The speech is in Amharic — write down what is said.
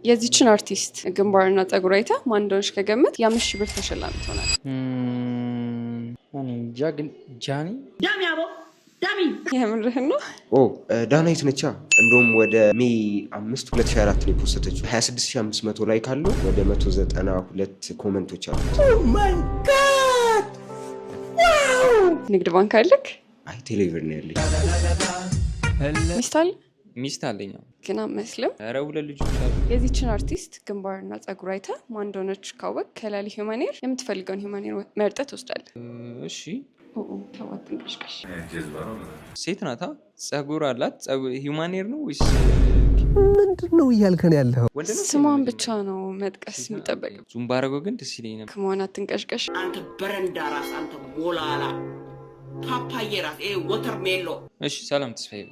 የዚችን አርቲስት ግንባርና ጸጉር አይተህ ማን እንደሆነች ከገመት የ5,000 ብር ተሸላሚ ትሆናለህ። እኔ እንጃ ግን ጃኒ። ዳሚ አቦ ዳሚ። የምርህን ነው? ኦ፣ ዳናይት ነቻ። እንደውም ወደ May 5 2024 ነው የፖሰተችው። 26,500 like አለው፣ ወደ 192 comment ኦች አሉት። ንግድ ባንክ አለክ? አይ፣ ቴሌብር ነው ያለኝ። ሚስት አለ? ሚስት አለኝ። ግን አመስልም። ኧረ ሁለት ልጆች አሉ። የዚችን አርቲስት ግንባርና ጸጉር አይተህ ማን እንደሆነች ካወቅ ከላሊ human hair የምትፈልገውን human hair መርጠህ ትወስዳለህ። እሺ። ኦ፣ ተው አትንቀሽቀሽ። ሴት ናታ፣ ጸጉር አላት። Human hair ነው ወይስ ምንድን ነው እያልከን ያለው? ወንድ ነው? ስሟን ብቻ ነው መጥቀስ የሚጠበቅ። Zoom ባረገው ግን ደስ ይለኝ ነበር። ከመሆን አትንቀሽቀሽ። አንተ በረንዳ ራስ፣ አንተ ሞላላ ፓፓዬ ራስ፣ ይሄ watermelon። እሺ፣ ሰላም ተስፋዬ።